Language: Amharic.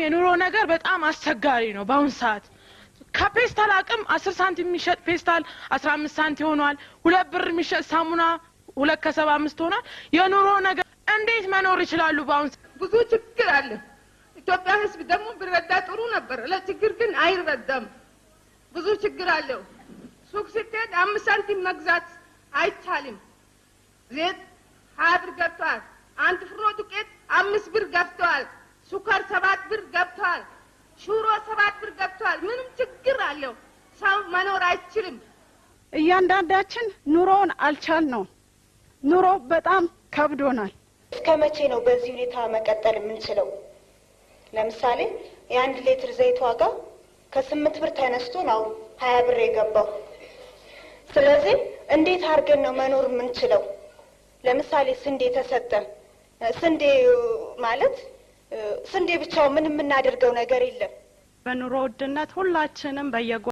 የኑሮ ነገር በጣም አስቸጋሪ ነው። በአሁን ሰዓት ከፔስታል አቅም 10 ሳንቲም የሚሸጥ ፔስታል 15 ሳንቲም ሆኗል። 2 ብር የሚሸጥ ሳሙና 2.75 ሆኗል። የኑሮ ነገር እንዴት መኖር ይችላሉ? በአሁን ሰዓት ብዙ ችግር አለ። ኢትዮጵያ ሕዝብ ደግሞ ቢረዳ ጥሩ ነበር። ለችግር ግን አይረዳም። ብዙ ችግር አለው። ሱቅ ስትሄድ 5 ሳንቲም መግዛት አይቻልም። ዘይት 20 ብር ገብተዋል። አንድ ፍርኖ ዱቄት 5 ብር ገብተዋል። ስኳር 7 ብር ገብተዋል። ሽሮ 7 ብር ገብተዋል። ምንም ችግር አለው። ሰው መኖር አይችልም። እያንዳንዳችን ኑሮውን አልቻልነው። ኑሮ በጣም ከብዶናል። እስከ መቼ ነው በዚህ ሁኔታ መቀጠል የምንችለው? ለምሳሌ የ1 ሊትር ዘይት ዋጋ ከ8 ብር ተነስቶ ነው 20 ብር የገባው። ስለዚህ እንዴት አድርገን ነው መኖር የምንችለው? ለምሳሌ ስንዴ ተሰጠ። ስንዴ ማለት ስንዴ ብቻው ምንም የምናደርገው ነገር የለም። በኑሮ ውድነት ሁላችንም በየጓ